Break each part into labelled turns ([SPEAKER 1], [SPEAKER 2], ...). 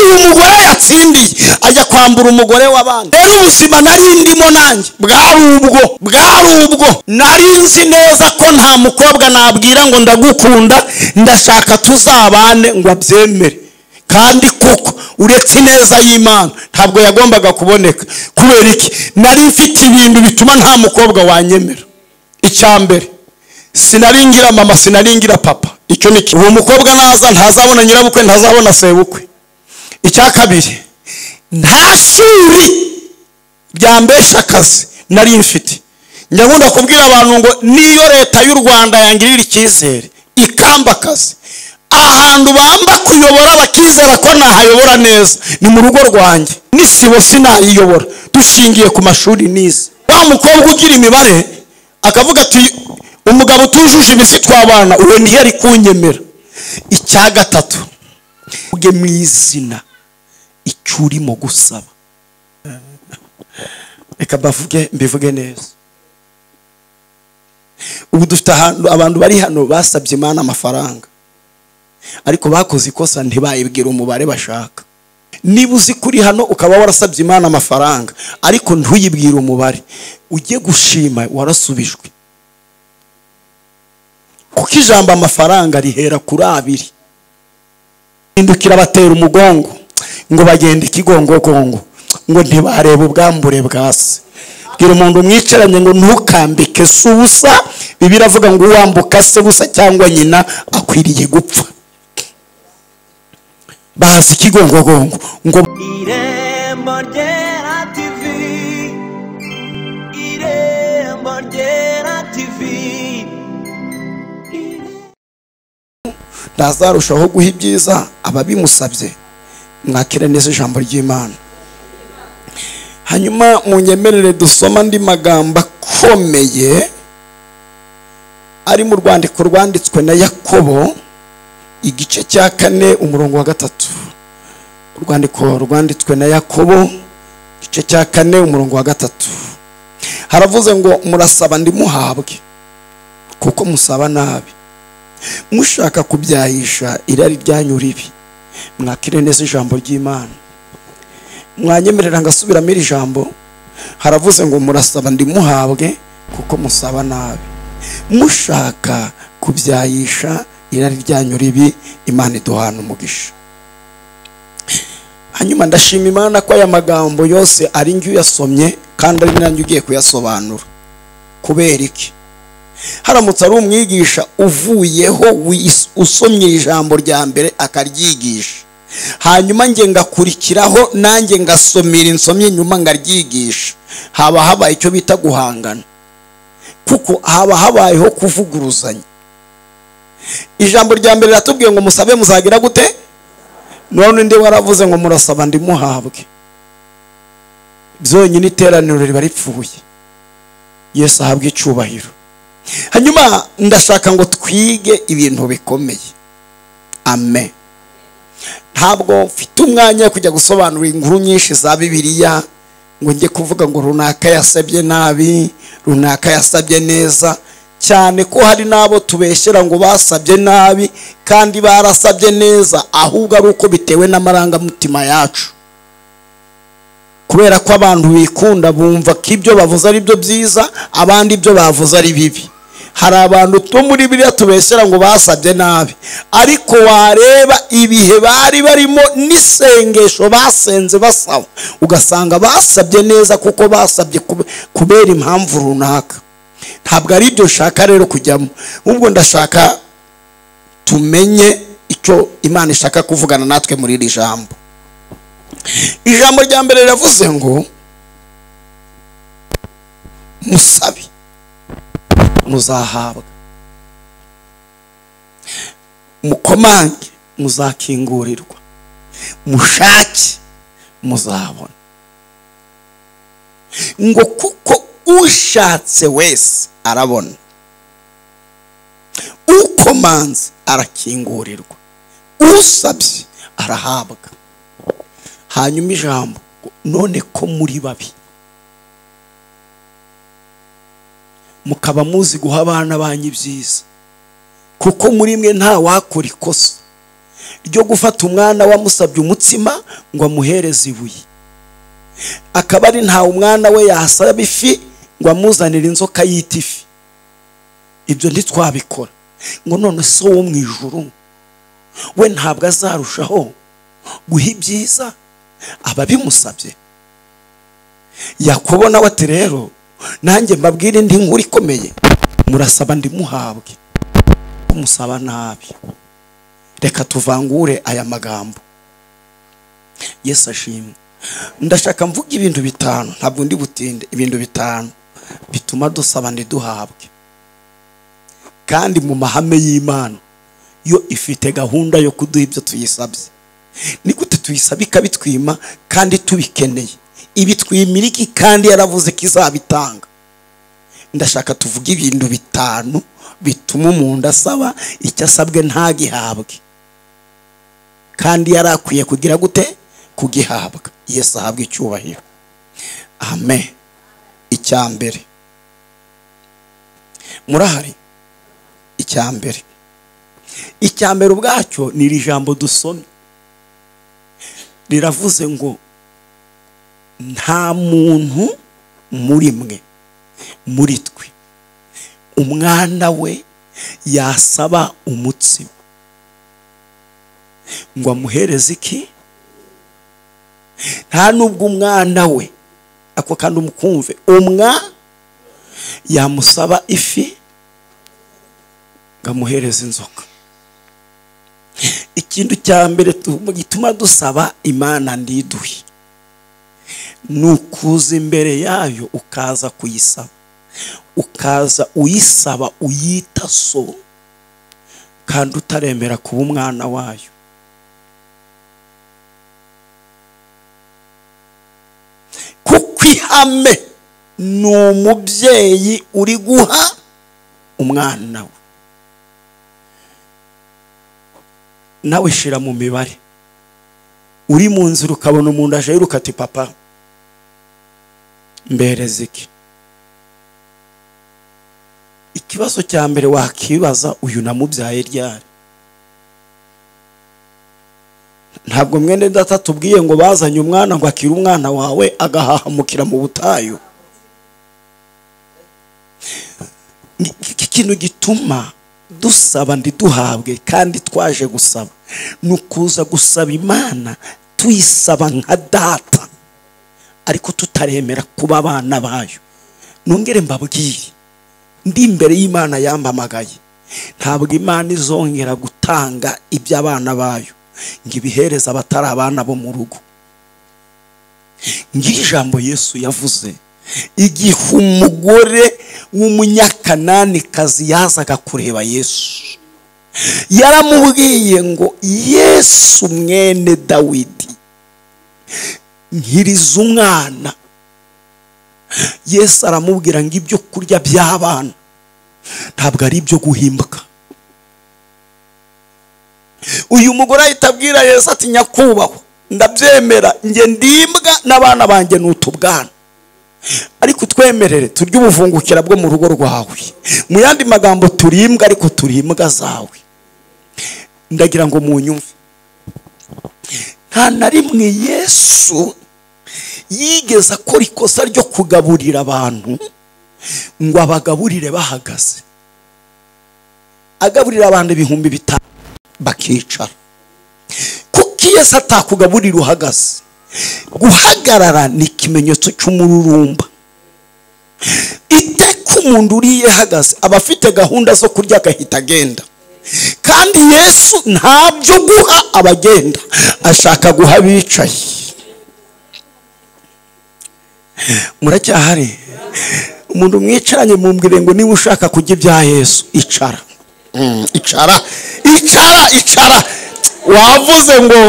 [SPEAKER 1] Uyu mugore yatsindiye ajya kwambura umugore w'abandi. Rero ubuzima nari ndimo nanjye bwari ubwo nari nzi neza ko nta mukobwa nabwira ngo ndagukunda ndashaka tuzabane ngo abyemere. Kandi koko uretse ineza y'Imana ntabwo yagombaga kuboneka. Kubera iki? Nari mfite ibintu bituma nta mukobwa wanyemera. Icya mbere, sinaringira mama, sinaringira papa. Icyo ni uwo mukobwa naza ntazabona nyirabukwe, ntazabona sebukwe. Icya kabiri, nta shuri ryambesha akazi nari mfite. Njya kubwira abantu ngo niyo leta y'u Rwanda yangirira icyizere ikamba akazi, ahantu bamba kuyobora bakizera ko nahayobora neza ni mu rugo rwanjye. N'isibo sinayiyobora dushingiye ku mashuri nize. Wa mukobwa ugira imibare akavuga ati umugabo utujuje ibisi twabana, uwo ntiyari kunyemera. Icya gatatu, uge mu izina icyo urimo gusaba. Reka mbivuge neza. Ubu dufite abantu bari hano basabye Imana amafaranga, ariko bakoze ikosa ntibayibwira umubare bashaka. Niba uzi kuri hano ukaba warasabye Imana amafaranga ariko ntuyibwire umubare, ujye gushima warasubijwe. Kuko ijambo amafaranga rihera kuri abiri. Hindukira batera umugongo ngo bagenda ikigongogongo ngo ntibareba ubwambure bwa se. Bwira umuntu mwicaranye ngo ntukambike se ubusa. Bibiliya iravuga ngo uwambuka se busa cyangwa nyina akwiriye gupfa. Bazi ikigongogongo ngo
[SPEAKER 2] Irembo Ryera TV, Irembo Ryera TV.
[SPEAKER 1] Ntazarushaho guha ibyiza ababimusabye. Mwakire neza ijambo ry'Imana. Hanyuma munyemerere dusoma andi magambo akomeye ari mu rwandiko rwanditswe na Yakobo, igice cya 4 umurongo wa 3. Urwandiko rwanditswe na Yakobo igice cya 4 umurongo wa 3. Haravuze ngo murasaba ndimuhabwe kuko musaba nabi, mushaka kubyayisha irari ryanyu ribi. Mwakire neza ijambo ry'Imana. Mwanyemerera ngasubiramo iri jambo. Haravuze ngo murasaba ndimuhabwe kuko musaba nabi, mushaka kubyayisha irari ryanyu ribi. Imana iduhana umugisha. Hanyuma ndashima Imana ko aya magambo yose ari njye uyasomye kandi ari nanjye ugiye kuyasobanura. Kubera iki? Haramutse ari umwigisha uvuyeho usomye ijambo rya mbere akaryigisha, hanyuma nge ngakurikiraho nanjye ngasomira insomye nyuma ngaryigisha, haba habaye icyo bita guhangana, kuko haba habayeho kuvuguruzanya. Ijambo rya mbere ratubwiye ngo musabe muzagira gute? None ndi waravuze ngo murasaba ndimuhabwe. Byonyine iteraniro riba ripfuye. Yesu ahabwe icyubahiro. Hanyuma ndashaka ngo twige ibintu bikomeye. Amen. Ntabwo mfite umwanya kujya gusobanura inkuru nyinshi za Bibiliya ngo njye kuvuga ngo runaka yasabye nabi, runaka yasabye neza, cyane ko hari nabo tubeshyera ngo basabye nabi kandi barasabye neza, ahubwo ari uko bitewe n'amarangamutima yacu. Kubera ko abantu bikunda bumva ko ibyo bavuze ari byo byiza, abandi ibyo bavuze ari bibi. Hari abantu two muri Bibiliya tubeshyera ngo basabye nabi, ariko wareba ibihe bari barimo n'isengesho basenze basaba, ugasanga basabye neza kuko basabye kubera impamvu runaka. Ntabwo ari ibyo nshaka rero kujyamo, ahubwo ndashaka tumenye icyo Imana ishaka kuvugana natwe muri iri jambo. Ijambo rya mbere riravuze ngo musabe muzahabwa, mukomange muzakingurirwa, mushake muzabona. Ngo kuko ushatse wese arabona, ukomanze arakingurirwa, usabye arahabwa. Hanyuma ijambo none ko muri babi mukaba muzi guha abana banyu ibyiza, kuko muri mwe nta wakora ikosa ryo gufata umwana wamusabye umutsima ngo amuhereze ibuye, akaba ari nta umwana we yasaba ifi ngo amuzanire inzoka yita ifi. Ibyo ntitwabikora. Ngo none so wo mu ijuru we ntabwo azarushaho guha ibyiza ababimusabye? Yakobo nawe ati rero nanjye mbabwire indi nkuru ikomeye, murasaba ndimuhabwe, musaba nabi. Reka tuvangure aya magambo. Yesu ashimwe. Ndashaka mvuga ibintu bitanu, ntabwo ndi butinde. Ibintu bitanu bituma dusaba ntiduhabwe, kandi mu mahame y'Imana yo ifite gahunda yo kuduha ibyo tuyisabye. Ni gute tuyisaba ikabitwima kandi tubikeneye? Ibitwimira iki kandi yaravuze ko izabitanga? Ndashaka tuvuge ibintu bitanu bituma umuntu asaba icyo asabwe ntagihabwe, kandi yarakwiye kugira gute? Kugihabwa. Yesu ahabwe icyubahiro. Amen. Icyambere, murahari? Icyambere ubwacyo ni iri jambo dusomye, riravuze ngo nta muntu muri mwe, muri twe, umwana we yasaba umutsima ngo amuhereze iki? Nta nubwo umwana we, ako kandi umukumve, umwa yamusaba ifi ngo amuhereze inzoka. Ikintu cya mbere gituma dusaba Imana ndiduhe ni ukuza imbere yayo ukaza kuyisaba, ukaza uyisaba uyita so, kandi utaremera kuba umwana wayo. Kuko ihame ni umubyeyi uri guha umwana we. Nawe shira mu mibare, uri mu nzira ukabona umuntu aje yiruka ati papa mbereze iki? Ikibazo cya mbere wakibaza, uyu namubyaye ryari? Ntabwo mwene data tubwiye ngo bazanye umwana ngo akire umwana wawe agahahamukira mu butayu. Ikintu gituma dusaba ntiduhabwe kandi twaje gusaba ni ukuza gusaba Imana tuyisaba nka data, ariko tutaremera kuba abana bayo. Nongere mbabwire, ndi imbere y'Imana yampamagaye, ntabwo Imana izongera gutanga iby'abana bayo ngo ibihereze abatari abana bo mu rugo. Ngiri ijambo Yesu yavuze igihe umugore w'umunyakananikazi yazaga kureba Yesu, yaramubwiye ngo Yesu mwene Dawidi nkiriza umwana. Yesu aramubwira ngo ibyo kurya by'abana ntabwo ari ibyo guhimbwa. Uyu mugore ahita abwira Yesu ati nyakubahwa, ndabyemera, nge ndimbwa n'abana banjye n'utubwana, ariko twemerere turye ubuvungukira bwo mu rugo rwawe. Mu yandi magambo, turimbwa ariko turi imbwa zawe. Ndagira ngo munyumve, nta na rimwe Yesu yigeze akora ikosa ryo kugaburira abantu ngo abagaburire bahagaze. Agaburira abantu 5000 bakicara. Kuki Yesu atakugaburira uhagaze? Guhagarara ni ikimenyetso cy'umururumba. Iteka umuntu uriye ahagaze aba afite gahunda zo kurya agahita agenda, kandi Yesu ntabyo guha abagenda, ashaka guha abicaye. Muracyahari? Umuntu mwicaranye mumbwire ngo niba ushaka kujya ibya Yesu icara. Icara, icara, icara. Wavuze ngo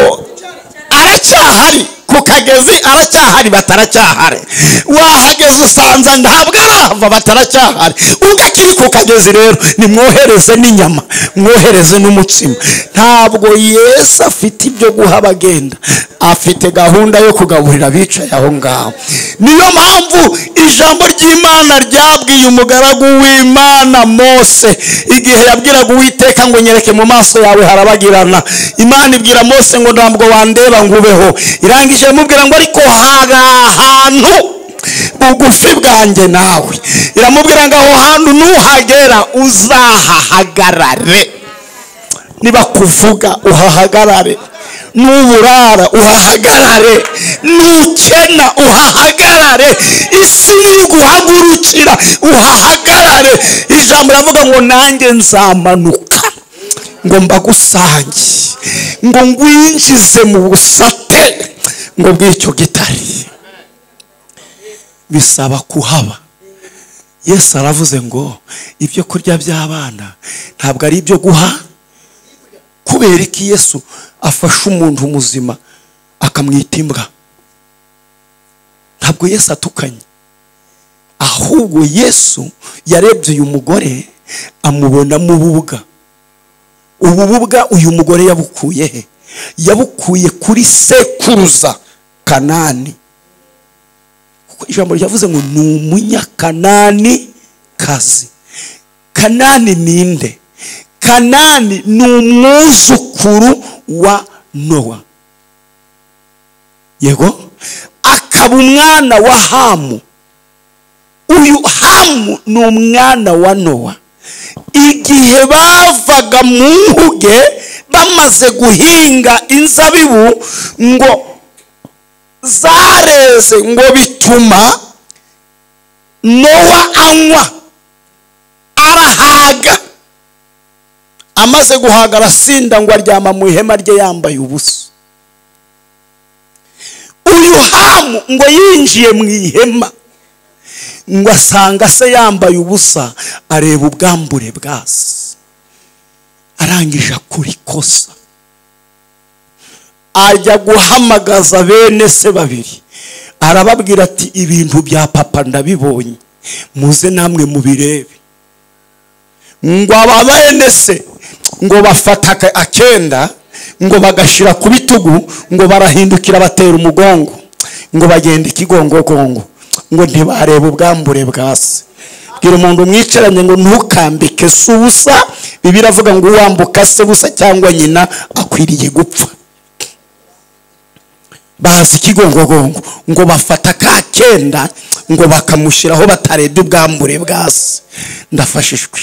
[SPEAKER 1] aracyahari kuko kagezi aracyahari, bataracyahari. Wahageze usanze ntabwo arahava, bataracyahari. Ubwo akiri ku kagezi rero nimwohereze n'inyama, mwohereze n'umutsima. Ntabwo Yesu afite ibyo guha abagenda, afite gahunda yo kugaburira abicaye aho ngaho. Niyo mpamvu ijambo ry'Imana ryabwiye umugaragu w'Imana Mose igihe yabwiraga Uwiteka ngo nyereke mu maso yawe harabagirana. Imana ibwira Mose ngo ntabwo wandeba ngo ubeho. Irangije imubwira ngo ariko hari ahantu bugufi bwanjye nawe. Iramubwira ngo aho hantu nuhagera uzahahagarare. Niba kuvuga uhahagarare, nuburara uhahagarare, nukena uhahagarare, isi niguhagurukira uhahagarare. Ijambo ravuga ngo nanjye nzamanuka ngo mbagusange, ngo ngwinjize mu busate ngo bw'icyo gitare. Bisaba kuhaba. Yesu aravuze ngo ibyo kurya by'abana ntabwo ari ibyo guha. Kubera iki Yesu afashe umuntu muzima akamwita imbwa? Ntabwo Yesu atukanye, ahubwo Yesu yarebye uyu mugore amubonamo ububwa. Ubu bubwa uyu mugore yabukuye he? Yabukuye kuri sekuruza Kanani. Kuko ijambo ryavuze ngo ni umunyakanani kazi. Kanani ninde? Kanani ni umwuzukuru wa Nowa. Yego, akaba umwana wa Hamu. Uyu Hamu ni umwana wa Nowa. Igihe bavaga mu nkuge bamaze guhinga inzabibu ngo zareze, ngo bituma Nowa anywa arahaga. Amaze guhaga arasinda ngo aryama mu ihema rye yambaye ubusa. Uyu Hamu ngo yinjiye mu ihema ngo asanga se yambaye ubusa, areba ubwambure bwase, arangije akora ikosa, ajya guhamagaza bene se babiri, arababwira ati ibintu bya papa ndabibonye, muze namwe mubirebe. Ngo aba bene se ngo bafata akenda ngo bagashira ku bitugu, ngo barahindukira batera umugongo, ngo bagenda ikigongogongo, ngo ntibareba ubwambure bwase. Bwira umuntu mwicaranye ngo ntukambike se ubusa. Bibiliya iravuga ngo uwambuka se busa cyangwa nyina akwiriye gupfa. Bazi ikigongogongo ngo bafata ka kenda ngo bakamushyiraho batarebye ubwambure bwase. Ndafashijwe.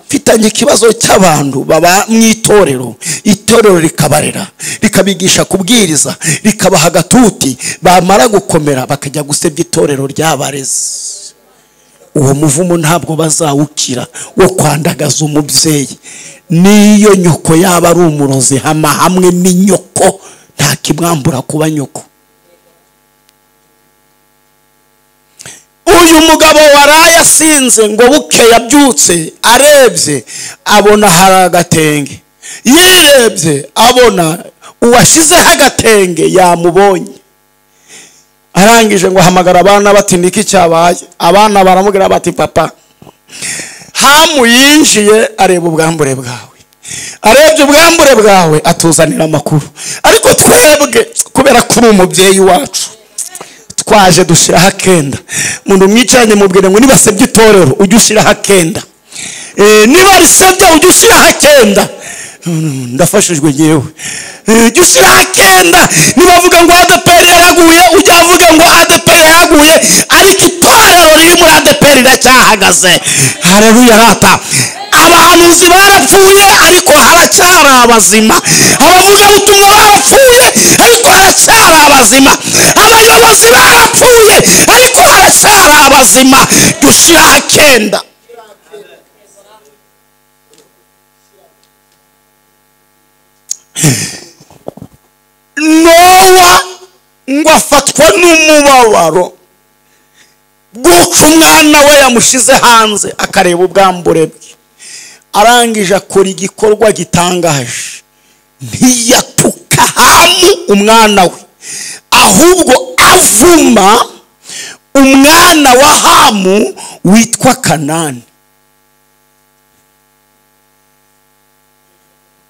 [SPEAKER 1] Mfitanye ikibazo cy'abantu baba mu itorero, itorero rikabarera, rikabigisha kubwiriza, rikabaha agatuti, bamara gukomera bakajya gusebya itorero ryabareze. Uwo muvumo ntabwo bazawukira wo kwandagaza umubyeyi. Niyo nyoko yaba ari umurozi, hama hamwe n'inyoko nta kimwambura kuba nyoko. Uyu mugabo waraye asinze ngo buke yabyutse arebye abona hari agatenge, yirebye abona uwashyizeho agatenge yamubonye. Arangije ngo ahamagara abana bati niki cyabaye? Abana baramubwira bati papa, Hamu yinjiye areba ubwambure bwawe, arebye ubwambure bwawe atuzanira amakuru, ariko twebwe kubera ko uri umubyeyi wacu twaje dushyiraho akenda. Umuntu mwicaranye mubwire ngo niba sebye itorero ujye ushyiraho akenda, niba risebye ujye ushyiraho akenda. Ndafashijwe ngewe. Ujye ushyiraho akenda. Niba avuga ngo ADEPR yaraguye, ujye avuga ngo ADEPR yaraguye, ariko itorero riri muri ADEPR riracyahagaze. Haleluya rata. Abahanuzi barapfuye ariko haracyari abazima. Abavugabutumwa barapfuye ariko haracyari abazima. Abayobozi barapfuye ariko haracyari abazima. Dushyiraho akenda. Nowa ngo afatwa n'umubabaro bw'uko umwana we yamushize hanze akareba ubwambure bwe. Arangije akora igikorwa gitangaje, ntiyatuka Hamu umwana we, ahubwo Ahubwo avuma umwana wa Hamu witwa Kanani.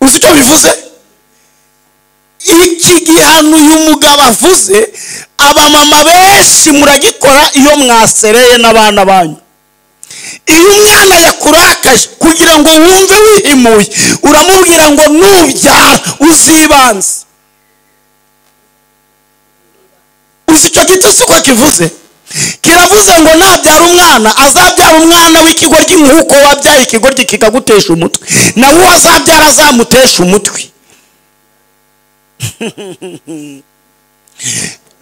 [SPEAKER 1] Uzi icyo bivuze? Iki gihano uyu mugabo avuze, abamama benshi muragikora iyo mwasereye n'abana banyu. Iyo umwana yakurakaje kugira ngo wumve wihimuye, uramubwira ngo nubyara uzibanze. Uzi icyo gitutsi uko kivuze? Kiravuze ngo nabyara umwana, azabyara umwana w'ikigoryi nk'uko wabyaye ikigoryi kikagutesha umutwe, nawe uwo azabyara azamutesha umutwe.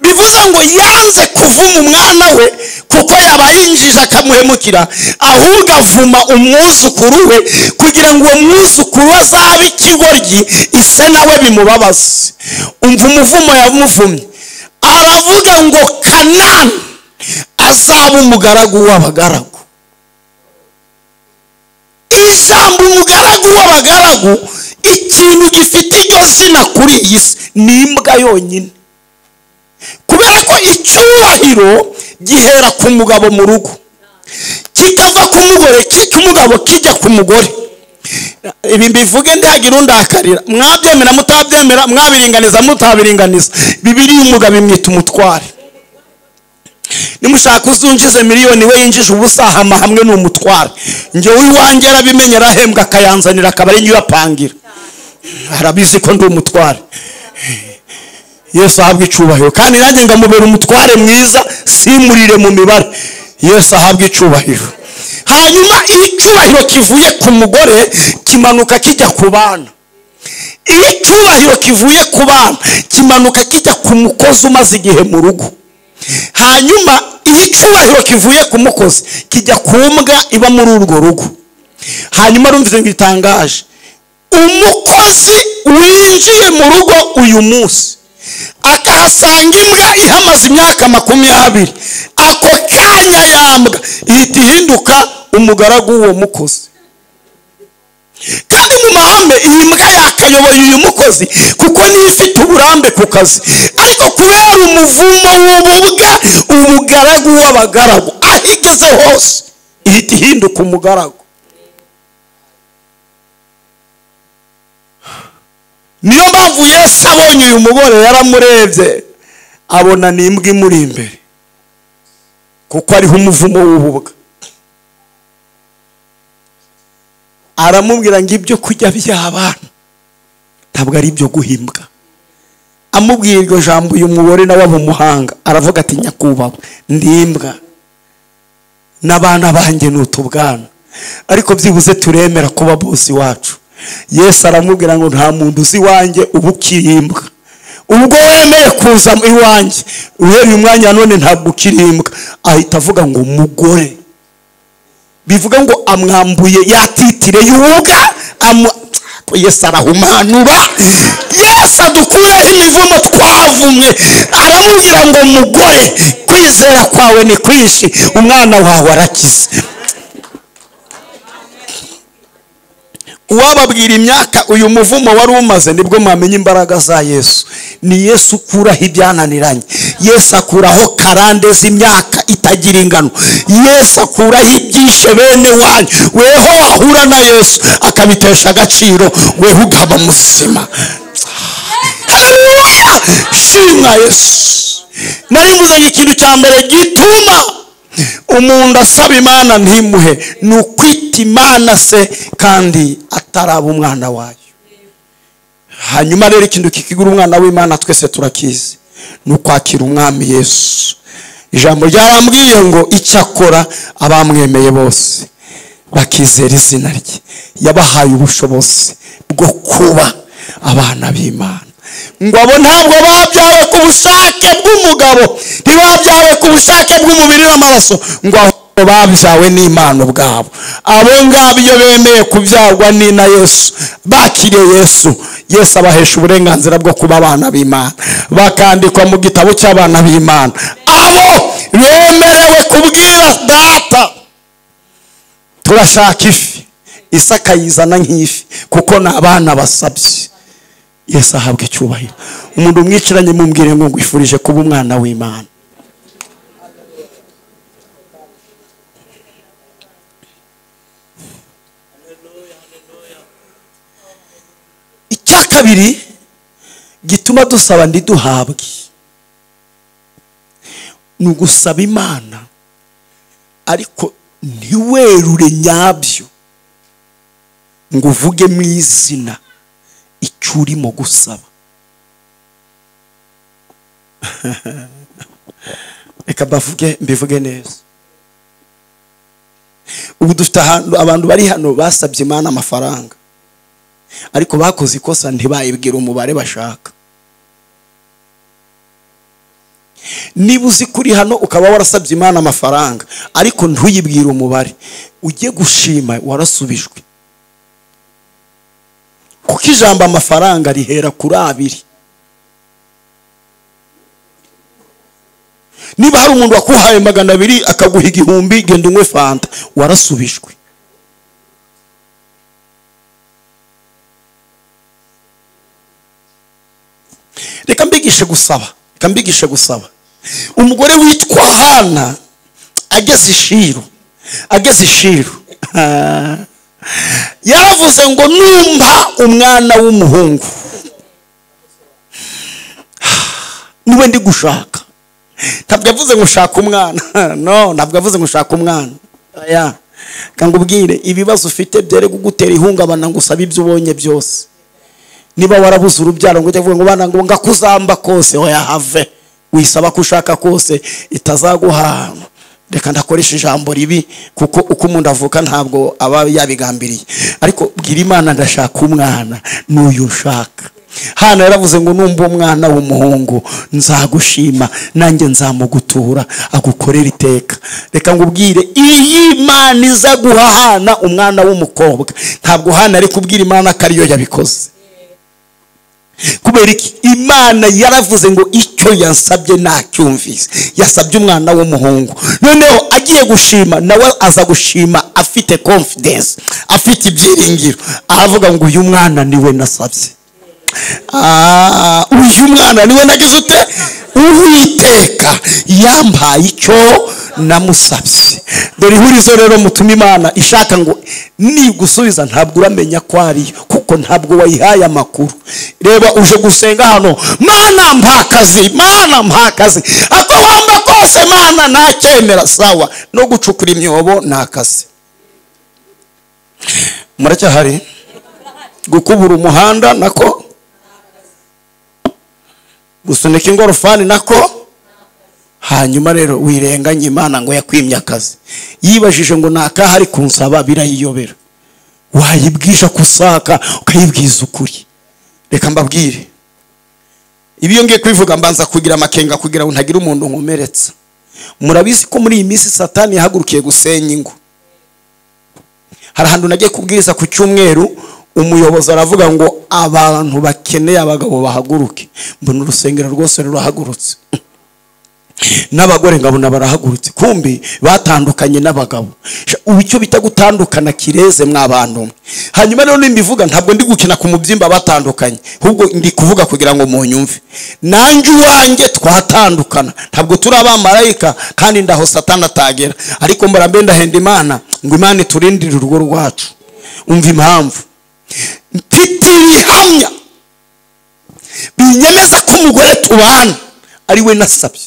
[SPEAKER 1] Bivuze ngo yanze kuvuma umwana we kuko yabayinjije akamuhemukira, ahubwo avuma umwuzukuru we kugira ngo uwo mwuzukuru azabe ikigoryi, ise nawe bimubabaze. Umva umuvumo yamuvumye, aravuga ngo Kanani azaba umugaragu w'abagaragu. Ijambo umugaragu w'abagaragu, ikintu gifite iryo zina kuri iyi si ni imbwa yonyine. Kubera ko icyubahiro gihera ku mugabo mu rugo, kikava ku mugore, cy'umugabo kijya ku mugore. Ibi mbivuge ndagira undakarira, mwabyemera mutabyemera, mwabiringaniza mutabiringaniza, Bibiliya umugabo imwita umutware. Nimushaka uzunjize miliyoni we yinjije ubusa hama hamwe n'umutware. Njye uwanjye arabimenye, arahembwa akayanzanira akaba ari uyapangira. Arabizi ko ndi umutware. Yesu ahabwe icubahiro, kandi nanjye ngamubera umutware mwiza, simurire mu mibare. Yesu ahabwe icubahiro. Hanyuma icyubahiro kivuye ku mugore kimanuka kijya ku bana. Iyo icyubahiro kivuye ku bana kimanuka kijya ku mukozi umaze igihe mu rugo. Hanyuma iyo icyubahiro kivuye ku mukozi kijya ku mbwa iba muri urwo rugo. Hanyuma rumvise ngo itangaje, umukozi winjiye mu rugo uyu munsi akahasanga imbwa ihamaze imyaka 20, ako kanya yambwa ihita ihinduka umugaragu w'uwo mukozi. Kandi mu mahame iyi mbwa yakayoboye uyu mukozi kuko niyo ifite uburambe ku kazi, ariko kubera umuvumo w'ububwa, umugaragu w'abagaragu aho igeze hose ihita ihinduka umugaragu. Niyo mpamvu Yesu abonye uyu mugore yaramurebye abona ni imbwa imuri imbere, kuko ariho umuvumo w'ububwa. Aramubwira ngo ibyo kurya by'abana ntabwo ari ibyo guhimbwa. Amubwira iryo jambo uyu mugore nawe aba umuhanga, aravuga ati nyakubahwa, ndi imbwa n'abana banjye ni utubwana, ariko byibuze turemera kuba bosi wacu. Yesu aramubwira ngo nta muntu uzi iwanjye uba ukiri imbwa. Ubwo wemeye kuza iwanjye uhereye umwanya none ntabwo ukiri imbwa. Ahita avuga ngo mugore, bivuga ngo amwambuye yatitire y'ubwa. Yesu arahumanura, Yesu adukuyeho imivumo twavumwe. Aramubwira ngo mugore, kwizera kwawe ni kwinshi, umwana wawe arakize. Uwababwira imyaka uyu muvumo wari umaze, nibwo mwamenye imbaraga za Yesu. Ni Yesu ukuraho ibyananiranye. Yesu akuraho karande z'imyaka itagira ingano. Yesu akuraho ibyishe bene wanyu. Weho wahura na Yesu akabitesha agaciro, weho ukaba muzima. Haleluya! Shimwa Yesu. Nari mvuze ngo ikintu cya mbere gituma umuntu asaba Imana ntimuhe ni ukwita Imana se kandi ataraba umwana wayo. Hanyuma rero ikintu kikigura umwana w'Imana twese turakizi, ni ukwakira umwami Yesu. Ijambo ryarambwiye ngo icyakora abamwemeye bose bakizera izina rye, yabahaye ubushobozi bwo kuba abana b'Imana. Ngo abo ntabwo babyawe ku bushake bw'umugabo, ntibabyawe ku bushake bw'umubiri n'amaraso, ngo ahubwo babyawe n'Imana ubwabo. Abo ngabo iyo bemeye kubyarwa ni na Yesu, bakiriye Yesu, Yesu abahesha uburenganzira bwo kuba abana b'Imana, bakandikwa mu gitabo cy'abana b'Imana. Abo bemerewe kubwira data turashaka ifi, Isaka yizana nk'ifi kuko ni abana basabye. Yesu ahabwe icyubahiro. Umuntu umwicaranye mumbwire ngo ngwifurije kuba umwana w'Imana. Icya kabiri gituma dusaba ntiduhabwe ni ugusaba Imana ariko ntiwerure nyabyo ngo uvuge mu izina icyo urimo gusaba. Reka mbivuge neza. Ubu dufite abantu bari hano basabye Imana amafaranga, ariko bakoze ikosa ntibayibwira umubare bashaka. Niba uzi kuri hano ukaba warasabye Imana amafaranga ariko ntuyibwire umubare, ujye gushima warasubijwe. Kuko ijambo amafaranga rihera kuri abiri. Niba hari umuntu wakuhaye 200 akaguha 1000, genda unywe fanta, warasubijwe. Reka mbigishe gusaba, reka mbigishe gusaba. Umugore witwa Hana ageze i Shilo yaravuze ngo numpa umwana w'umuhungu niwe ndi gushaka. Ntabwo yavuze ngo ushaka umwana, no, ntabwo yavuze ngo ushaka umwana. Aya, kangubwire ibibazo ufite byere kugutera ihungabana ngo usabe ibyo ubonye byose. Niba warabuze urubyaro ngo ujye ngo bana ngo ngakuzamba kose, oya have, wisaba ko ushaka kose itazaguha. Reka ndakoresha ijambo ribi kuko uko umuntu avuka ntabwo aba yabigambiriye, ariko bwira Imana ndashaka umwana n'uyu ushaka. Hana yaravuze ngo numva umwana w'umuhungu nzagushima, nanjye nzamugutura agukorera iteka. Reka ngubwire, iyi Imana iza guha Hana umwana w'umukobwa, ntabwo Hana ari kubwira Imana ko ariyo yabikoze. Kubera iki? Imana yaravuze ngo icyo yansabye nacyumvise. Yasabye umwana w'umuhungu, noneho agiye gushima nawe aza gushima afite confidence, afite ibyiringiro, aravuga ngo uyu mwana niwe nasabye. Uyu mwana niwe nagize ute? Uwiteka yampaye icyo namusabye. Dore ihurizo rero mutuma Imana ishaka ngo nigusubiza ntabwo uramenya ko ariyo, kuko ntabwo wayihaye amakuru. Reba uje gusenga hano, Mana mpa akazi, Mana mpa akazi, ako wamba kose Mana nacyemera. Sawa, no gucukura imyobo ni akazi. Muracyahari? Gukubura umuhanda nako, gusunika ingorofani nako. Hanyuma rero wirenganye Imana ngo yakwimye akazi, yibajije ngo nakaha ari kunsaba, birayiyobera. Wayibwisha kusaka ukayibwiza ukuri. Reka mbabwire, ibiyo ngiye kwivuga mbanza kugira amakenga kugira ngo ntagira umuntu nkomeretsa. Murabizi ko muri iyi minsi Satani yahagurukiye gusenya ingo. Hari ahantu nagiye kubwiriza ku cyumweru, umuyobozi aravuga ngo abantu bakeneye abagabo bahaguruke. Mbona urusengero rwose rurahagurutse, n'abagore ngabona barahagurutse, kumbi batandukanye n'abagabo. Ubu icyo bita gutandukana kireze mwabantu. Hanyuma rero nimbivuga ntabwo ndi gukina ku mubyimba batandukanye, ahubwo ndi kuvuga kugira ngo munyumve. Nanjye uwanjye twatandukana, ntabwo turi abamarayika kandi ndaho Satani atagera, ariko mbara mbe ndahenda Imana ngo Imana iturindire urugo rwacu. Umva impamvu mfite ibihamya binyemeza ko umugore tubana ari we nasabye.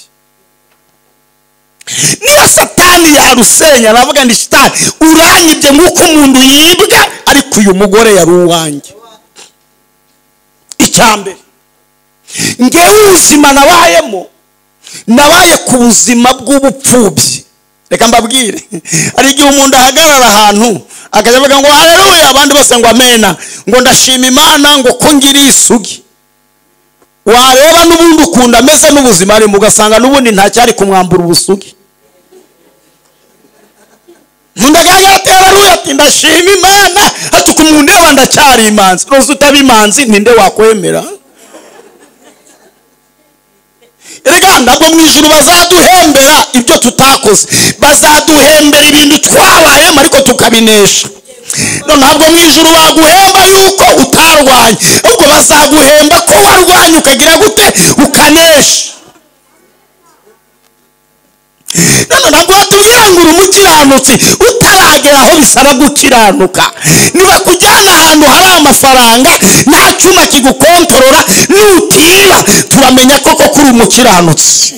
[SPEAKER 1] Niba Satani yarusenya aravuga ndi shitani uranyibye nk'uko umuntu yibwa, ariko uyu mugore yari uwanjye. Icyambere, ngewe ubuzima nabayemo, nabaye ku buzima bw'ubupfubyi. Reka mbabwire, hari igihe umuntu ahagarara ahantu akajya avuga ngo haleluya, abandi bose ngo amena, ngo ndashima Imana ngo ko ngiri isugi. Wareba n'ubundi ukunda ameze n'ubuzima arimo, ugasanga n'ubundi ntacyari kumwambura ubusugi. Haleluya ati ndashima Imana, ati kumundeba ndacyari imanzi. Roza utaba imanzi ninde wakwemera? Erega ntabwo mu ijuru bazaduhembera ibyo tutakoze, bazaduhembera ibintu twabayemo ariko tukabinesha. Ntabwo mu ijuru baguhemba yuko utarwanye, ahubwo bazaguhemba ko warwanye ukagira gute, ukanesha. None ntabwo batubwira ngo uri umukiranutsi utaragera aho bisaba gukiranuka. Nibakujyana ahantu hari amafaranga nta cyuma kigukontorora, nutiba turamenya koko kuri umukiranutsi.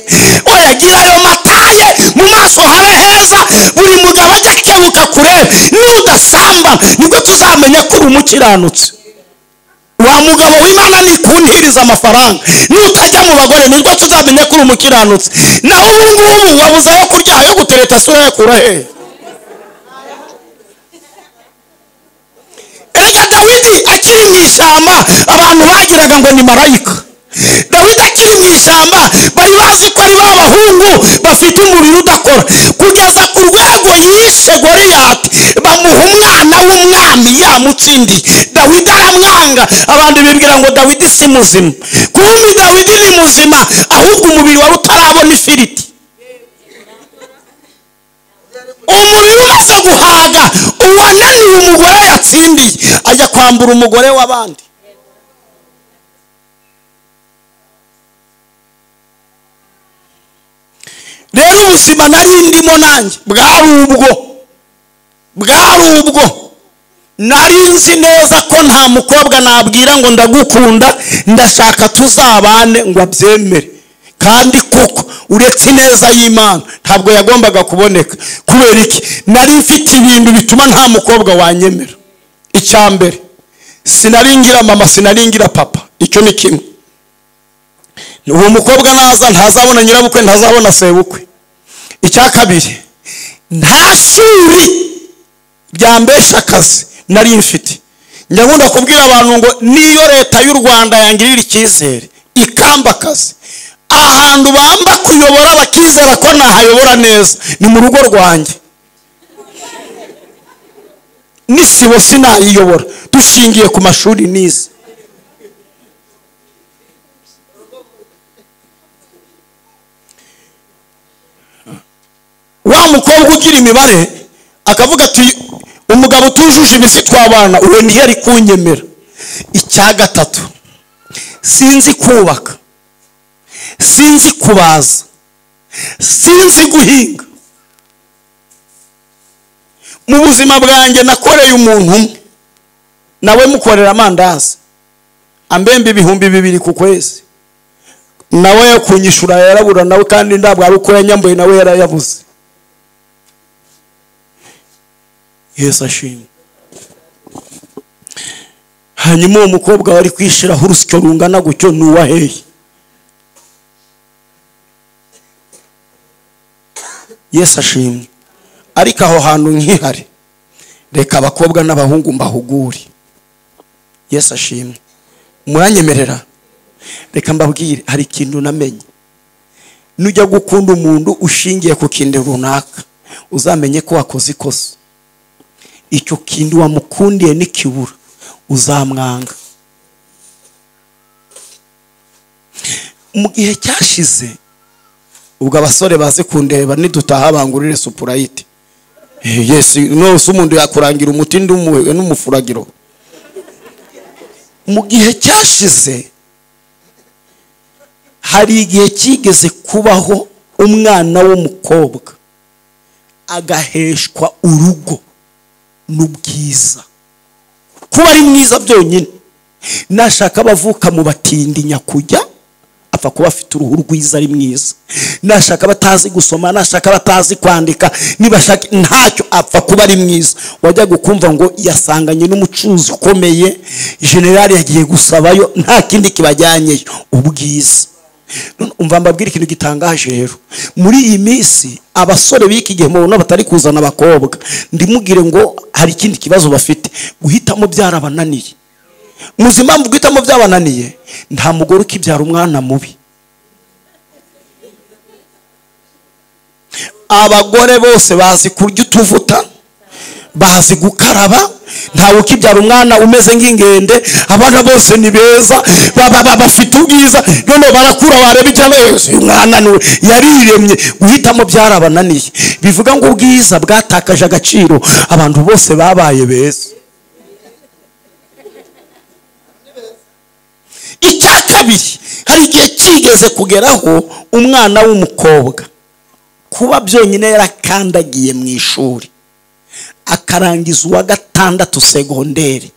[SPEAKER 1] Oya, gira ayo mataye, mu maso habe heza, buri mugabo ajya akebuka kurebe. Nudasamba nibwo tuzamenya ko uri umukiranutsi. Wa mugabo w'Imana nikuntiriza amafaranga, nutajya mu bagore nibwo tuzamenya ko uri umukiranutsi. Naho ubu ngubu wabuze ayo kurya, ayo gutereta sura yakura he? Erega Dawidi akiri mu ishyamba abantu bagiraga ngo ni marayika. Dawidi akiri mu ishyamba bari bazi ko ari ba bahungu bafite umubiri udakora, kugeza ku rwego yishe Goliyati bamuha umwana w'umwami yamutsindiye. Dawidi aramwanga, abantu bibwira ngo Dawidi si muzima. Kumbi Dawidi ni muzima, ahubwo umubiri wari utarabona ifiriti. Umubiri umaze guhaga, uwananiwe umugore yatsindiye ajya kwambura umugore w'abandi. Rero ubuzima nari ndimo nanjye bwari ubwo nari nzi neza ko nta mukobwa nabwira ngo ndagukunda, ndashaka tuzabane ngo abyemere. Kandi koko uretse ineza y'Imana ntabwo yagombaga kuboneka. Kubera iki? Nari mfite ibintu bituma nta mukobwa wanyemera. Icya mbere, sinaringira mama, sinaringira papa, icyo ni kimwe. Uwo mukobwa naza ntazabona nyirabukwe, ntazabona sebukwe. Icya kabiri, nta shuri ryambesha akazi nari mfite. Njya kubwira abantu ngo niyo leta y'u Rwanda yangirira icyizere ikamba akazi, ahantu bamba kuyobora bakizera ko nahayobora neza ni mu rugo rwanjye. N'isibo sinayiyobora dushingiye ku mashuri nize. Wa mukobwa ugira imibare akavuga ati umugabo utujuje ibisi twabana, uwo ntiyari kunyemera. Icya gatatu, sinzi kubaka, sinzi kubaza, sinzi guhinga. Mu buzima bwanjye nakoreye umuntu umwe, nawe mukorera amandazi ambembe 2000 ku kwezi, nawe kunyishura yarabura nawe, kandi ndabwo ari uko yanyambuye nawe yarayabuze. Yesu ashimwe. Hanyuma uwo mukobwa wari kwishiraho urusyo rungana gutyo nuwaheye? Yesu ashimwe. Ariko aho hantu nkihari, reka abakobwa n'abahungu mbahugure. Yesu ashimwe. Muranyemerera? Reka mbabwire, hari ikintu namenye. Nujya gukunda umuntu ushingiye ku kintu runaka, uzamenye ko wakoze ikosa. Icyo kintu wamukundiye nikibura, uzamwanga. Mu gihe cyashize, ubwo abasore baze kundeba nidutaha bangurire supurayiti. Yes, no umuntu yakurangira umuti n'umufuragiro. Mu gihe cyashize hari igihe kigeze kubaho umwana w'umukobwa agaheshwa urugo n'ubwiza. Kuba ari mwiza byonyine, nashaka abavuka mu batindi nyakujya apfa kuba afite uruhu rwiza ari mwiza, nashaka batazi gusoma, nashaka batazi kwandika, nibashaka ntacyo apfa kuba ari mwiza. Wajya gukumva ngo yasanganye n'umucuruzi ukomeye, general yagiye gusabayo, nta kindi kibajyanyeyo, ubwiza. Umva mbabwira ikintu gitangaje rero. Muri iyi minsi abasore b'iki gihe mubona batari kuzana abakobwa, ndimugire ngo hari ikindi kibazo bafite, guhitamo byarabananiye. Muzi impamvu guhitamo byabananiye? Nta mugore ukibyara umwana mubi. Abagore bose bazi kurya utuvuta, bazi gukaraba, Ntawe ukibyara umwana umeze nk'ingende. Abana bose ni beza, bafite ubwiza, none barakura wareba icyaba uyu mwana yariremye. Guhitamo byarabananiye. Bivuga ngo ubwiza bwatakaje agaciro, abantu bose babaye beza. Icya kabiri, hari igihe kigeze kugeraho umwana w'umukobwa kuba byonyine yarakandagiye mu ishuri akarangiza uwa 6 segonderi,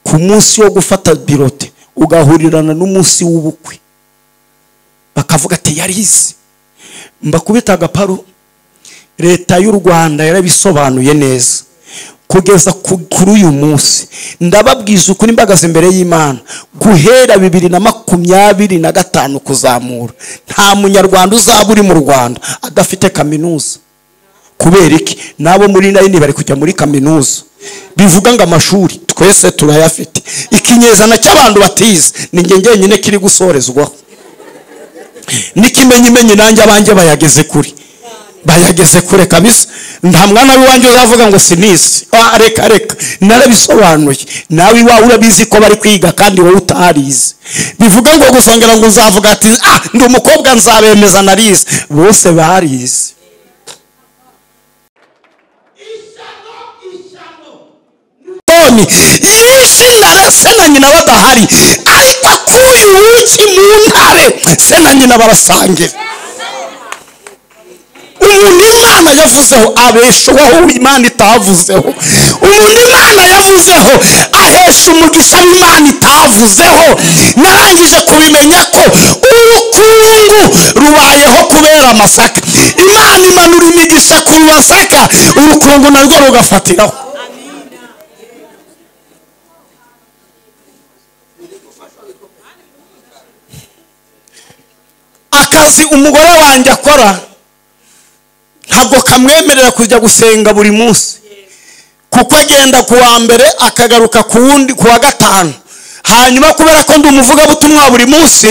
[SPEAKER 1] ku munsi wo gufata birote ugahurirana n'umunsi w'ubukwe, bakavuga ati yarize. Mbakubita agaparu. Leta y'u Rwanda yarabisobanuye neza kugeza kuri uyu munsi. Ndababwiza ukuri mbagaze imbere y'Imana, guhera 2025 kuzamura, nta munyarwanda uzaba uri mu Rwanda adafite kaminuza. Kubera iki? Nabo muri nayini bari kujya muri kaminuza. Bivuga ngo amashuri twese turayafite. Ikinyezana cy'abantu batize ni nge ngenyine kiri gusorezwaho. Nikimenyimenyi nanjye abanjye bayageze kuri, bayageze kure kabisa. Nta mwana w'iwanjye uzavuga ngo sinisi. Reka reka, narabisobanuye. Nawe iwawe urabizi ko bari kwiga kandi wowe utarize. Bivuga ngo gusongera ngo uzavuga ati ndi umukobwa nzabemeza narize. Bose barize. Yishimira se na nyina badahari, ariko akuye ubuki mu ntare, se na nyina barasangira. Umuntu Imana yavuzeho abeshwaho Imana itavuzeho. Umuntu Imana yavuzeho ahesha umugisha Imana itavuzeho. Narangije kubimenya ko urukungu rubayeho kubera amasaka. Imana imanura imigisha ku masaka, urukungu narwo rugafatiraho. Akazi umugore wanjye akora ntabwo kamwemerera kujya gusenga buri munsi, kuko agenda ku wa mbere akagaruka ku wundi ku wa 5. Hanyuma kubera ko ndi umuvugabutumwa buri munsi,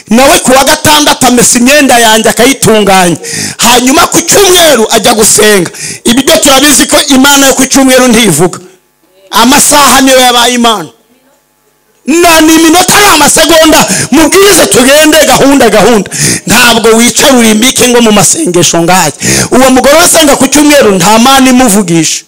[SPEAKER 1] nawe ku wa 6 amesa imyenda yanjye akayitunganya. Hanyuma ku cyumweru ajya gusenga. Ibi byo turabizi ko Imana yo ku cyumweru ntivuga. Amasaha niyo yabaye Imana. Na ni iminota n'amasegonda mubwirize tugende gahunda gahunda. Ntabwo wicara urimbike ngo mu masengesho ngaya. Uwo mugore usenga ku cyumweru nta mana imuvugisha.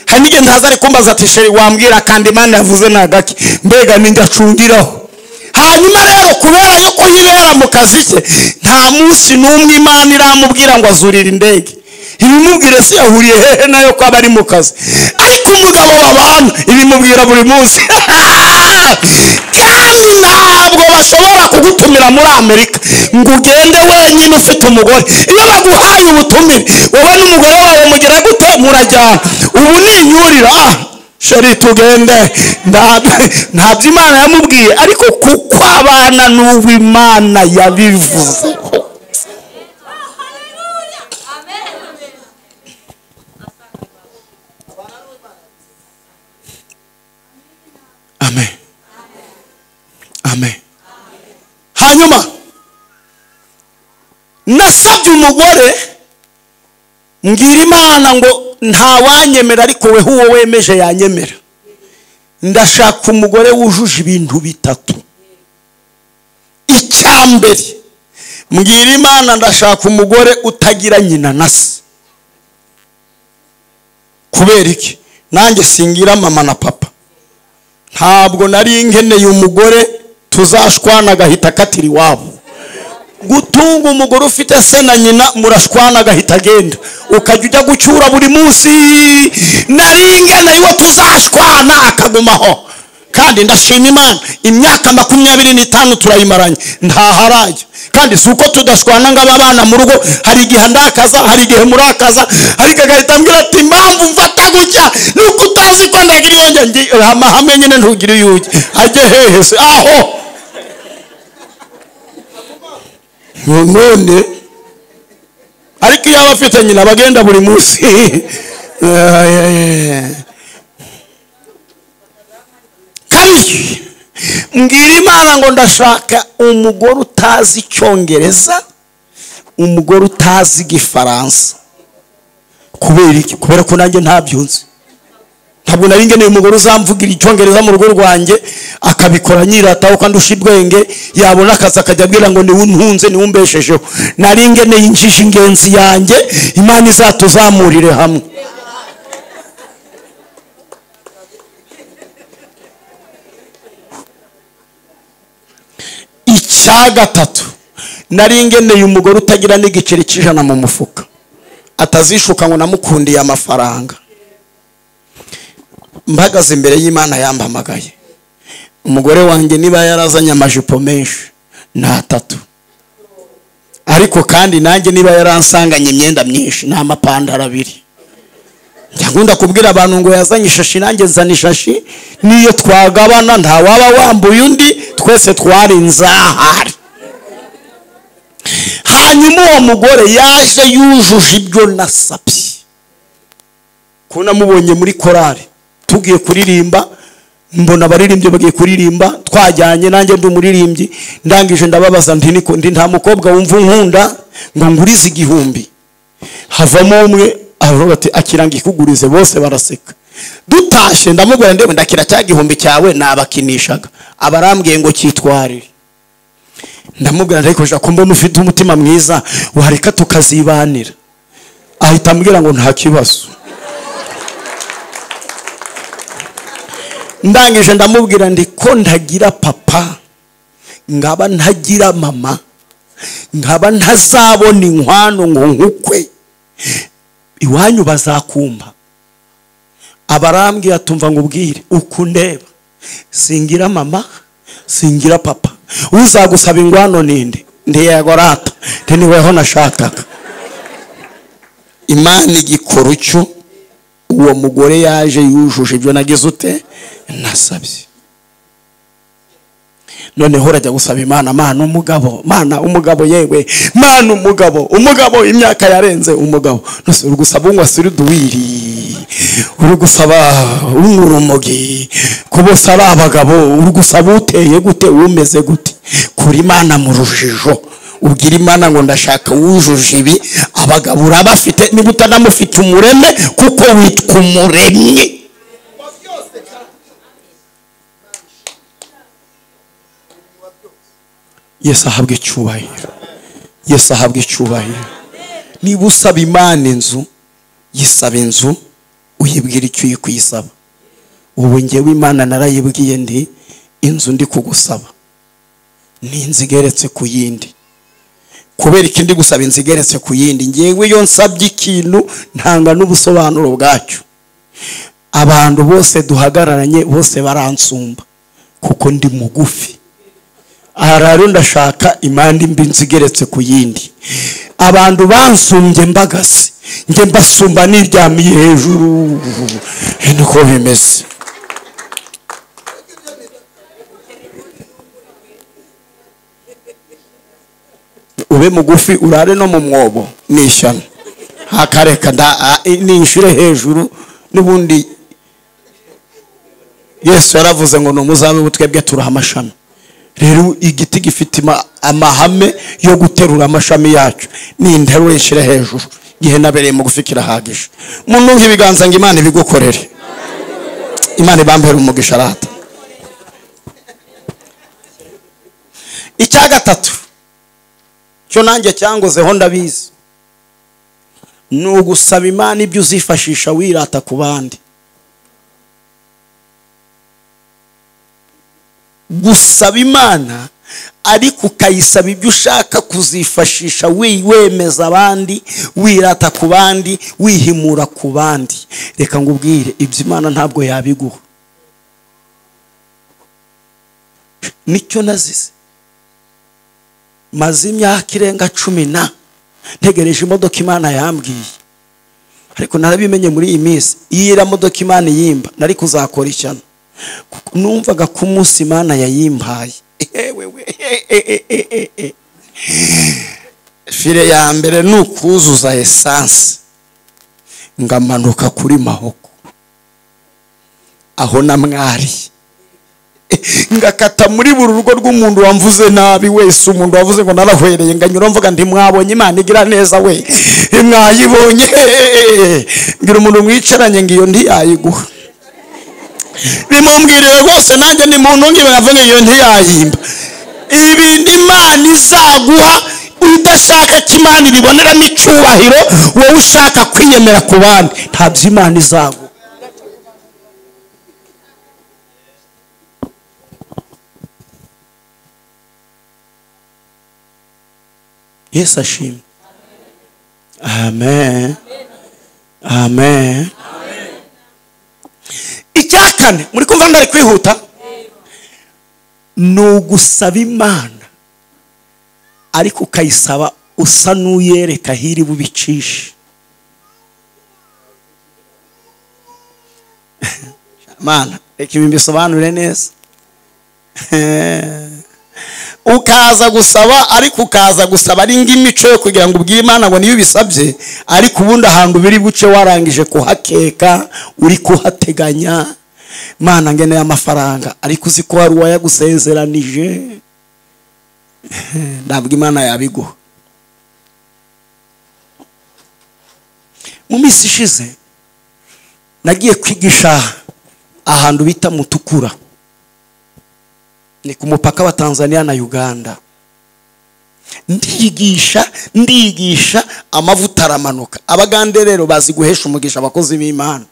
[SPEAKER 1] Hari n'igihe ntaza ari kumbaza ati sheri wambwira kandi Imana yavuze nagaki, mbega ninjye acungiraho. Hanyuma rero kubera yuko yibera mu kazi ke, nta munsi n'umwe Imana iramubwira ngo azurira indege. Ibimubwire se yahuriye hehe nayo ko abari mu kazi. Ariko umugabo w'abantu ibimubwira buri munsi. Kandi ntabwo bashobora kugutumira muri Amerika ngo ugende wenyine ufite umugore. Iyo baguhaye ubutumire wowe n'umugore wawe mugira gute? Murajyana. Ubu ni inyurira, sheri tugende. Ntabyo Imana yamubwiye, ariko kuko abana n'uw'Imana yabivuze. Amen. Amen. Hanyuma nasabye umugore mbwira Imana ngo ntawanyemera ariko we uwo wemeje yanyemera. Ndashaka umugore wujuje ibintu bitatu. Icyambere, mbwira Imana ndashaka umugore utagira nyina na se. Kubera iki? Nanjye singira mama na papa. Ntabwo nari nkeneye umugore tuzashwana agahita akatira iwabo. Gutunga umugore ufite se na nyina murashwana agahita agenda, ukajya ujya gucyura buri munsi. Nari nkeneye uwo tuzashwana akagumaho. Kandi ndashima Imana, imyaka 25 turayimaranye ntaharajya. Kandi si uko tudashwana ngo abana mu rugo, hari igihe ndakaza, hari igihe murakaza, ariko agahita ambwira ati impamvu mfata gutya nuko utazi ko ndagira iyo njye amahame nyine ntugira iyo ujya ajye hehe se aho none. Ariko iyo aba afite nyina bagenda buri munsi. Kabiri, mbwira Imana ngo ndashaka umugore utazi Icyongereza, umugore utazi Igifaransa. Kubera iki? Kubera ko nanjye ntabyunze. Ntabwo nari ngeneye umugore uzamvugira icyongereza mu rugo rwanjye akabikora nyirataho kandi usha ubwenge, yabona akazi akajya abwira ngo niwe untunze niwe umbeshejeho. Nari ngeneye injiji ingenzi yanjye, Imana izatuzamurire hamwe. Icya gatatu, nari ngeneye umugore utagira n'igiceri cy'ijana mu mufuka, atazishuka ngo namukundiye amafaranga. Mpagaze imbere y'Imana yampamagaye, umugore wanjye niba yarazanye amajipo menshi ni atatu, ariko kandi nanjye niba yaransanganye imyenda myinshi ni amapantaro abiri. Nkunda kubwira abantu ngo yazanye ishashi nanjye nzana ishashi, niyo twagabana nta waba wambuye undi, twese twari nzahari. Hanyuma uwo mugore yaje yujuje ibyo nasabye. Ko namubonye muri korari tugiye kuririmba, mbona abaririmbyi bagiye kuririmba, twajyanye nanjye ndi umuririmbyi, ndangije ndababaza nti niko ndi nta mukobwa wumva unkunda ngo ngurize 1000. Havamo umwe aravuga ati akiranga ikugurize, bose baraseka. Dutashye ndamubwira ndebe ndakira cya 1000 cyawe nabakinishaga, abarambwiye ngo cyitwarire. Ndamubwira ariko ko mbona ufite umutima mwiza wareka tukazibanira. Ahita ambwira ngo nta kibazo. Ndangije ndamubwira ndi ko ntagira papa, ngaba ntagira mama, nkaba ntazabona inkwano ngo nkukwe, iwanyu bazakumba. Abarambwiye atumva ngo ubwire ukundeba, singira mama singira papa, uzagusaba ingwano ninde? Ndiyagorata niweho nashakaga. Imana igikora icyo uwo mugore yaje yujuje ibyo nagize ute nasabye. Noneho urajya gusaba Imana, Mana umugabo, Mana umugabo, yewe Mana umugabo, umugabo imyaka yarenze umugabo. Nose uri gusaba unywa siruduwiri, uri gusaba unywa urumogi, ko bose ari abagabo, uri gusaba uteye gute, umeze gute? Kuri Imana mu rujijo, ubwira Imana ngo ndashaka wujuje ibi, abagabo urabafite, niba utanamufite umureme kuko witwa umuremyi. Yesu ahabwe icyubahiro. Yesu ahabwe icyubahiro. Niba usaba Imana inzu, yisaba inzu, uyibwira icyo uyi kuyisaba. Ubu njyewe Imana narayibwiye ndi inzu ndi kugusaba ni inzu igeretse ku yindi. Kubera ikindi gusaba inzu igeretse ku yindi, njyewe iyo nsabye ikintu ntanga n'ubusobanuro bwacyo. Abantu bose duhagararanye bose baransumba kuko ndi mugufi. Aha rero ndashaka imana imbi inzu igeretse ku yindi. Abantu bansumbye mbagase, njye mbasumba niryamiye hejuru. Niko bimeze. Ube mugufi urare no mu mwobo ni ishyano. Hakareka ninshire hejuru. N'ubundi Yesu yaravuze ngo numuzabe twebwe turaha amashami. Rero igiti gifite amahame yo guterura amashami yacu, ninterure nshire hejuru, gihe nabereye mugufi kirahagije. Muntu ibiganza ngo Imana ibigukorere, Imana ibambere umugisha rata. Icya gatatu cyo nanjye cyangozeho ndabizi, ni ugusaba Imana ibyo uzifashisha wirata ku bandi. Gusaba Imana ariko ukayisaba ibyo ushaka kuzifashisha wemeza abandi, wirata ku bandi, wihimura ku bandi. Reka ngubwire, ibyo Imana ntabwo yabiguha. Nicyo nazize. Maze imyaka irenga 10 ntegereje imodoka Imana yambwiye. Ariko narabimenye muri iyi minsi, iyi modoka Imana yimba nari kuzakora ishyano. Numvaga ku munsi Imana yayimpaye. Fire ya mbere ni ukuzuza essence ngamanuka kuri Mahoko aho namwari, ngakata muri buri rugo rw'umuntu wamvuze nabi wese, umuntu wavuze ngo narahwereye, nganyura mvuga nti mwabonye Imana igira neza we, mwayibonye. Ngira umuntu mwicaranye ngiyo ntiyayiguha. Bimumbwirire rwose, nanjye ni muntu ngiye bavuga iyo ntiyayimba. Ibindi Imana izaguha udashaka ko Imana ibiboneramo icyubahiro, wowe ushaka kwiyemera ku bandi, ntabyo Imana izaguha. Yesu ashimwe. Amen. Amen. Icyakane muri kumva ndari kwihuta, ni ugusaba Imana ariko ukayisaba usa n'uyereka hiri bubicishe. Mana reka ibi mbisobanure neza. Ukaza gusaba ariko ukaza gusaba ari ng'imico yo kugira ngo ubwire Imana ngo niyo ubisabye, ariko ubundi ahantu biri buce warangije kuhakeka, uri kuhateganya. Mana ngeneye amafaranga ariko uzi ko hari uwayagusezeranije, ntabwo Imana yabiguha. Mu minsi ishize nagiye kwigisha ahantu bita Mutukura, ni ku mupaka wa Tanzania na Uganda. Ndigisha amavuta aramanuka. Abagande rero bazi guhesha umugisha abakozi b'Imana,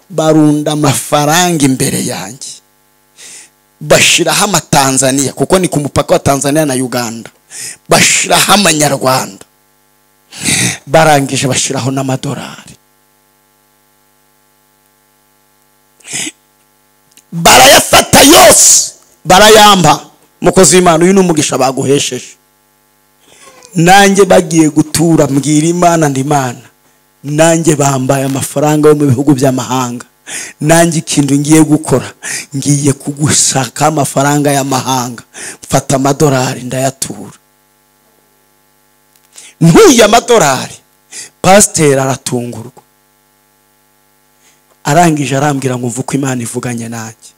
[SPEAKER 1] barunda amafaranga imbere yanjye, bashiraho amatanzania kuko ni ku mupaka wa Tanzania na Uganda, bashiraho amanyarwanda, barangije bashiraho n'amadolari, barayafata yose barayampa. Mukozi w'Imana, uyu ni umugisha baguhesheje. Nanjye bagiye gutura mbwira Imana ndi Imana, nanjye bambaye amafaranga yo mu bihugu by'amahanga, nanjye ikintu ngiye gukora ngiye kugushaka amafaranga y'amahanga. Mfata amadolari ndayatura. Ntuye amadolari, pasiteri aratungurwa, arangije arambwira ngo mvuko Imana ivuganye nanjye,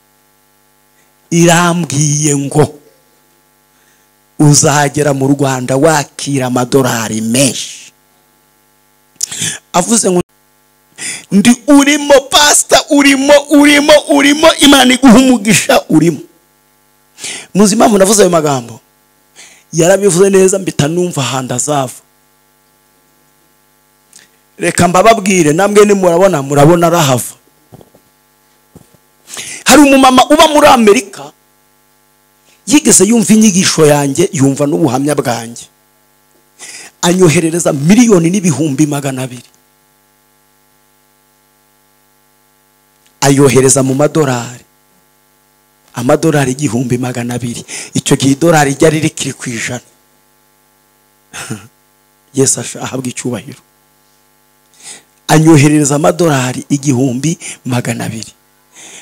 [SPEAKER 1] irambwiye ngo uzagera mu Rwanda wakira amadolari menshi. Avuze ngo ndi urimo pastor, urimo urimo urimo, Imana iguha umugisha urimo. Muzi impamvu navuze ayo magambo? Yarabivuze neza mbita numva ahandi azava. Reka mbababwire namwe ni murabona arahava. Hari umumama uba muri Amerika yigeze yumva inyigisho yanjye, yumva n'ubuhamya bwanjye, anyoherereza 1,200,000, ayohereza mu madolari, amadolari 1,200. Icyo gihe idolari ryari rikiri ku 100. Yesu ahabwa icyubahiro. Anyoherereza amadolari 1,200.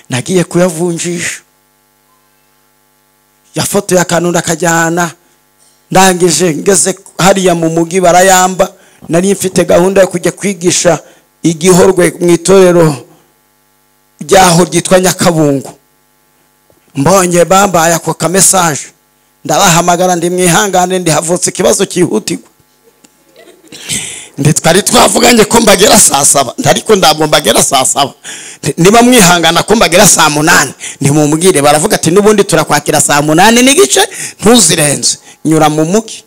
[SPEAKER 1] Nagiye kuyavunjisha, yafotoye akantu ndakajyana, ndangije ngeze hariya mu mugi barayamba. Nari mfite gahunda yo kujya kwigisha igihorwe mu itorero ryaho ryitwa Nyakabungu. Mbonye bambaye ako ka message, ndabahamagara ndi mwihangane, ndi havutse ikibazo cyihutirwa, ndi twari twavuganye ko mbagera saa 7, ariko ndabwo mbagera saa 7, niba mwihangana ko mbagera saa 8 ntimumubwire. Baravuga ati nubundi turakwakira saa 8:15 ntuzirenze. Nyura mu mugi,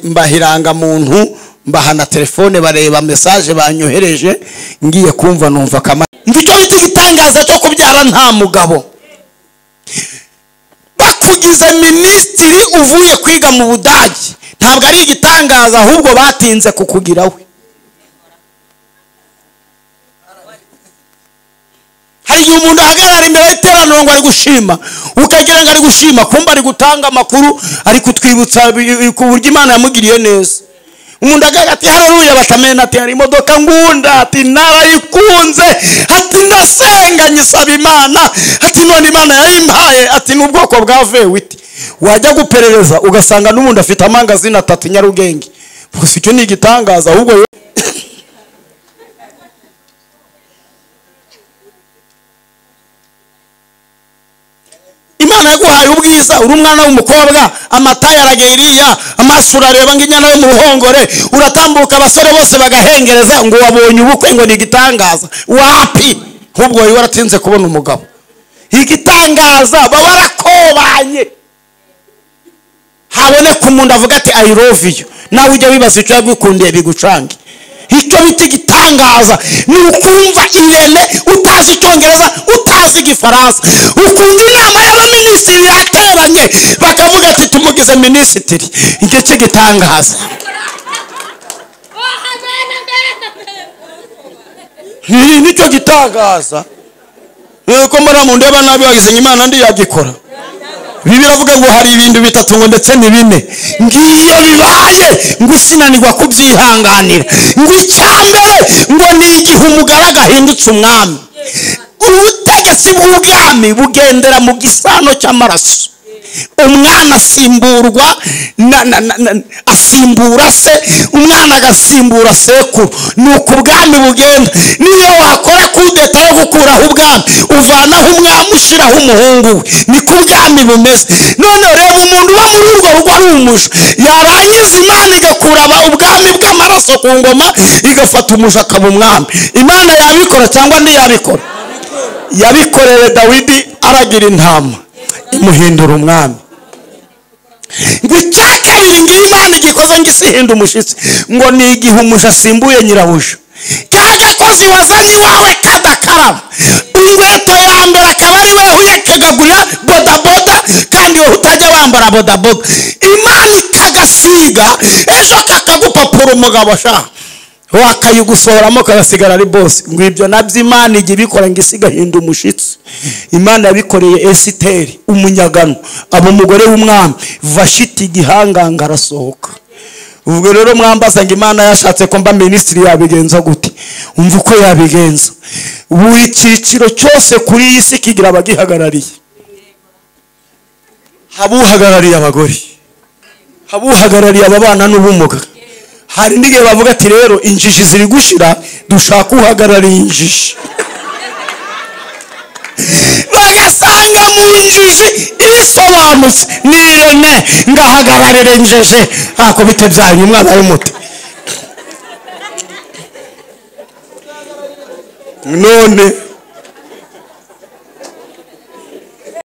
[SPEAKER 1] mbahiranga muntu, mbaha na telefone, bareba message banyohereje. Ngiye kumva numva kama mvicyo bita igitangaza cyo kubyara nta mugabo. Bakugize minisitiri uvuye kwiga mu Budage, ntabwo ari igitangaza, ahubwo batinze kukugira we. Hari igihe umuntu ahagarara imbere y'iteraniro ngo ari gushima, ukagira ngo ari gushima, kumba ari gutanga amakuru, ari kutwibutsa ku buryo Imana yamugiriye neza. Umuntu agaga ati haleluya, batamena ati hari imodoka ngunda, ati narayikunze, ati ndasenga nyisaba Imana, ati none Imana yayimpaye, ati n'ubwoko bwa V8. Wajya guperereza ugasanga n'ubundi afite amangazini 3 Nyarugenge. Gusa icyo ni igitangaza, ahubwo Imana yaguhaye ubwiza, uri umwana w'umukobwa, amata yarageriya, amaso urareba ng'inyana yo mu ruhongore, uratambuka abasore bose bagahengereza ngo wabonye ubukwe ngo ni igitangaza. Wapi? Ahubwo wari waratinze kubona umugabo. Igitangaza baba barakobanye, haboneka umuntu avuga ati I love you, nawe ujya wibaza icyo yagukundiye bigucange. Icyo bita igitangaza ni ukumva Irene utazi icyongereza, utazi igifaransa, ukumva inama y'abaminisitiri yateranye bakavuga ati tumugize minisitiri. Icyo cy'igitangaza nicyo gitangaza. Nuko mbona mu ndeba nabi wagize Imana ndi yagikora. Bibiliya iravuga ngo hari ibintu bitatu ngo ndetse ni bine, ngiyo bibaye ngo isinanirwa kubyihanganira. Ngo icyambere ngo ni igihe umugaragu ahindutse umwami. Ubutegetsi bw'ubwami bugendera mu gisano cy'amaraso. Umwana asimburwa asimbura se, umwana agasimbura sekuru. Nuko ubwami bugenda. Niyo wakora kudeta yo gukuraho ubwami, uvanaho umwami ushyiraho umuhungu we, niko ubwami bumeze. None reba umuntu uba muri urwo rugo ari umuja, yarangiza Imana igakura ubwami bw'amaraso ku ngoma, igafata umuja akaba umwami. Imana yabikora cyangwa ntiyabikora? Yabikoreye Dawidi aragira intama, imuhindura umwami. Ngo icya kabiri ngiyo Imana igikoze ngo isi ihinda umushitsi, ngo ni igihe umuja asimbuye nyirabuja. Ka gakozi wazanye iwawe kadakaraba, inkweto ya mbere akaba ari wewe uyakagagurira bodaboda, kandi wowe utajya wambara bodaboda. Imana ikagasiga, ejo kakagupapura umugabo sha wakayigusohoramo kagasigara ari bose. Ngo ibyo nabyo Imana ijya ibikora ngo isi igahinda umushitsi. Imana yabikoreye Esiteri umunyagano, aba umugore w'umwami. Vashiti igihanganga arasohoka. Ubwo rero mwambaza ngo Imana yashatse ko mba minisitiri yabigenza gute? Umva uko yabigenza. Buri cyiciro cyose kuri iyi si kigira abagihagarariye. Haba uhagarariye abagore, haba uhagarariye ababana n'ubumuga. Hari n'igihe bavuga ati rero injiji ziri gushira, dushaka uhagarariye injiji. Bagasanga mu njiji isobanutse ni Irene, ngahagararire injiji. Ntako bite byanyu umwana w'umuti. None